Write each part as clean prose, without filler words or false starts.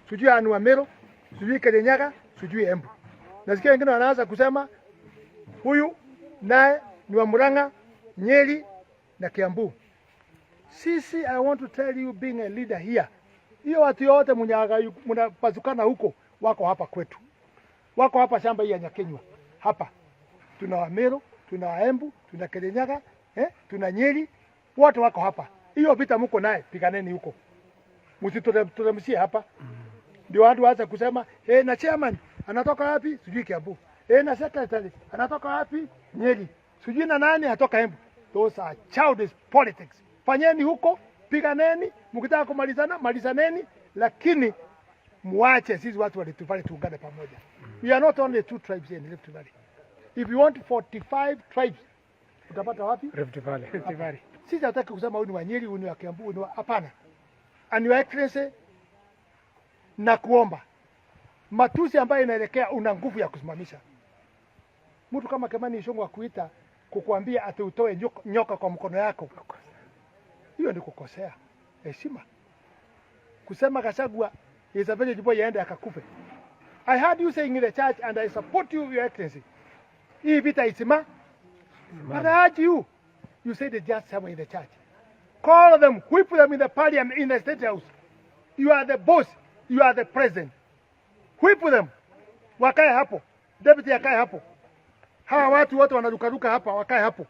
Sijui anu wa Meru, sijui Kirinyaga, sijui Embu. Nasikia wengine wanaanza kusema huyu naye ni wa Murang'a, Nyeri na Kiambu. Sisi, I want to tell you, being a leader here, hiyo watu yote mnapasukana huko wako hapa kwetu, wako hapa shamba hii ya Nyakinyua hapa. Tuna Wameru, tuna Waembu, tuna Kirinyaga, tuna Nyeri, wote wako hapa. Hiyo vita mko naye, piganeni huko, msituteremshie hapa. Ndio watu waanze kusema na chairman anatoka wapi? Sijui Kiambu. Na secretary anatoka wapi? Nyeri. Sijui na nani anatoka Embu. Those are childish politics. Fanyeni huko, piganeni, mkitaka kumalizana malizaneni, lakini muache sisi watu wa Rift Valley tuungane pamoja. We are not only two tribes here in Rift Valley. If you want 45 tribes, utapata wapi? Rift Valley. Rift Valley. Sisi hatutaki kusema huyu ni wa Nyeri, huyu ni wa Kiambu, huyu ni wa, hapana. And Your Excellency, na kuomba matusi ambayo inaelekea, una nguvu ya kusimamisha mtu kama Kimani Ichung'wah kuita kukuambia ati utoe nyoka kwa mkono yako, hiyo ni kukosea heshima. Kusema Gachagua is a village boy, aende akakufe. I heard you saying in the church and I support you, Your Excellency. Hii vita isima. But I urge you, you said it just somewhere in the church. Call them, whip them in the parliament, in the State House. You are the boss, you are the president. Whip them. Wakae hapo. Deputy akae hapo. Hawa watu wote wanarukaruka hapa wakae hapo.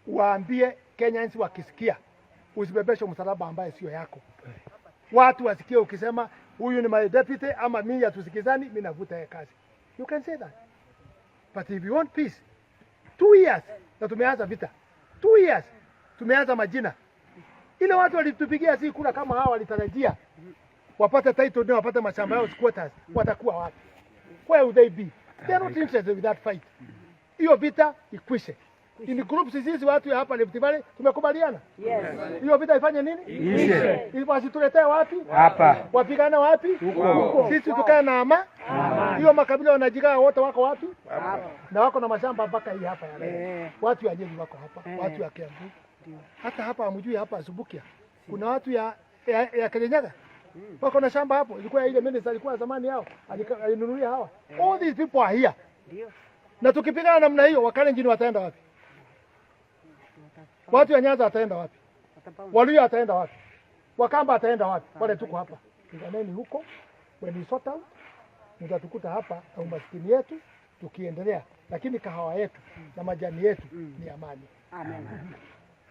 Waambie Kenyans wakisikia, usibebeshe msalaba ambaye sio yako. Watu wasikie ukisema huyu ni my deputy ama mimi hatusikizani, mimi navuta yeye kazi. You can say that. But if you want peace, 2 years na tumeanza vita. 2 years tumeanza majina. Ile watu walitupigia si kura kama hawa walitarajia wapate title ndio wapate mashamba yao squatters, watakuwa wapi? Where will they be? They are not interested with that fight. Hiyo vita ikwishe. In groups sisi watu ya hapa Rift Valley tumekubaliana. Yes. Hiyo vita ifanye nini? Ishe. Ili wasituletee wapi? Hapa. Wapigane wapi? Huko. Sisi tukae na ama. Hiyo makabila wanajigawa wote wako wapi? Na wako na mashamba mpaka hii hapa ya leo. Watu ya Nyeri wako hapa, watu ya Kiambu. Hata hapa hamjui, hapa Subukia. Kuna watu ya Kirinyaga. Wako na shamba hapo. Ilikuwa ile minister alikuwa zamani yao. Alinunulia hawa. All these people are here. Na tukipigana namna hiyo, Wakalenjin wataenda wapi? Watu ya Nyanza wataenda wapi? Waluhya wataenda wapi? Wakamba wataenda wapi? Wale tuko hapa. Piganeni huko. When you sort out, mtatukuta hapa na umaskini yetu tukiendelea, lakini kahawa yetu na majani yetu ni amani. Amen.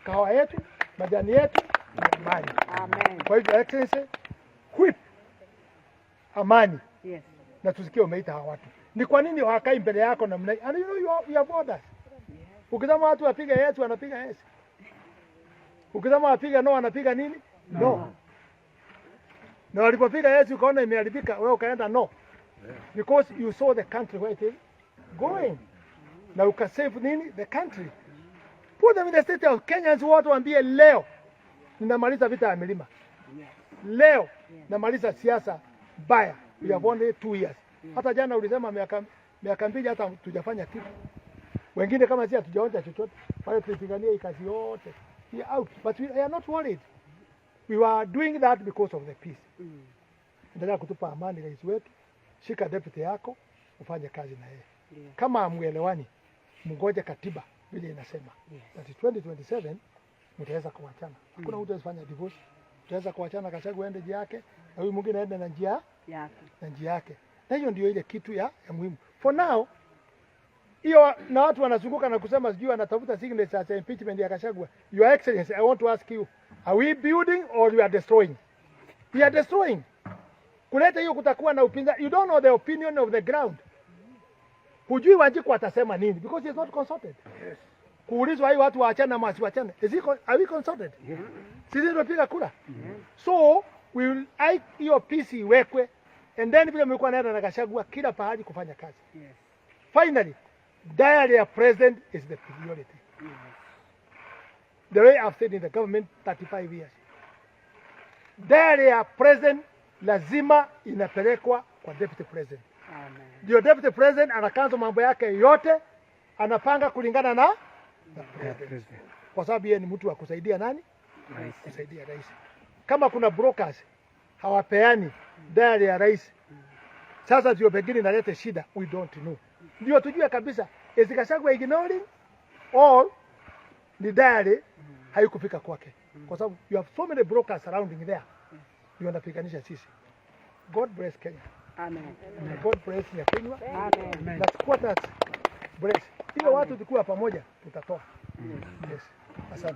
Kahawa yetu, majani yetu ni amani. Amen. Kwa hivyo, Excellency, whip amani na tusikie umeita hawa watu. Ni kwa nini hawakai mbele yako namna hii? And you know you have orders. Ukisema watu wapiga yes, wanapiga yes. Ukisema wapiga no, wanapiga nini? No. Na walipopiga yes ukaona imeharibika, wewe ukaenda no. Because you saw the country where it is going. Na ukasave nini? The country. Put them in the State of Kenyans wote waambie leo ninamaliza vita ya milima. Leo namaliza siasa mbaya. We have only 2 years. Hata jana ulisema miaka 2 hata tujafanya kitu. Wengine kama sisi hatujaonja chochote. Wale tulipigania hii kazi yote. We are out. But we are not worried. We were doing that because of the peace. Endelea kutupa amani, rais wetu. Shika deputy yako ufanye kazi na yeye. Kama hamuelewani, mngoje katiba vile inasema. That is 2027 mtaweza kuachana. Hakuna mtu aweza divorce. Mtaweza kuachana, Gachagua aende njia yake na huyu mwingine aende na njia Yake. Na njia yake. Na hiyo ndio ile kitu ya muhimu. For now hiyo, na watu wanazunguka na kusema sijui wanatafuta signatures ya impeachment ya Gachagua. Your Excellency, I want to ask you, are we building or we are destroying? We are destroying. Kuleta hiyo kutakuwa na upinzani. You don't know the opinion of the ground. Hujui Wanjiku atasema nini because he is not consulted. Kuulizwa hii watu waachane ama wasiwachane. Are we consulted? Sisi ndio piga kura. So we will hiyo peace iwekwe and then vile mlikuwa naenda na Gachagua kila pahali kufanya kazi. Finally, diary ya president is the priority. The way I've said in the government 35 years. Diary ya president lazima inapelekwa kwa deputy president. Amen. Ndio deputy president anakanza mambo yake yote, anapanga kulingana na president. Kwa sababu yeye ni mtu wa kusaidia nani? Rais. Kusaidia rais. Kama kuna brokers Hawapeani diary ya rais. Sasa ndio pengine inaleta shida, we don't know. Ndio tujue kabisa, is Gachagua ignoring or ni diary haikufika kwake, kwa sababu you have so many brokers surrounding there, ndio wanapiganisha sisi. God bless Kenya. Amen. God bless Nyakinyua. Amen. Na squatters bless. Hiyo watu tukiwa pamoja tutatoa. Yes. Asante.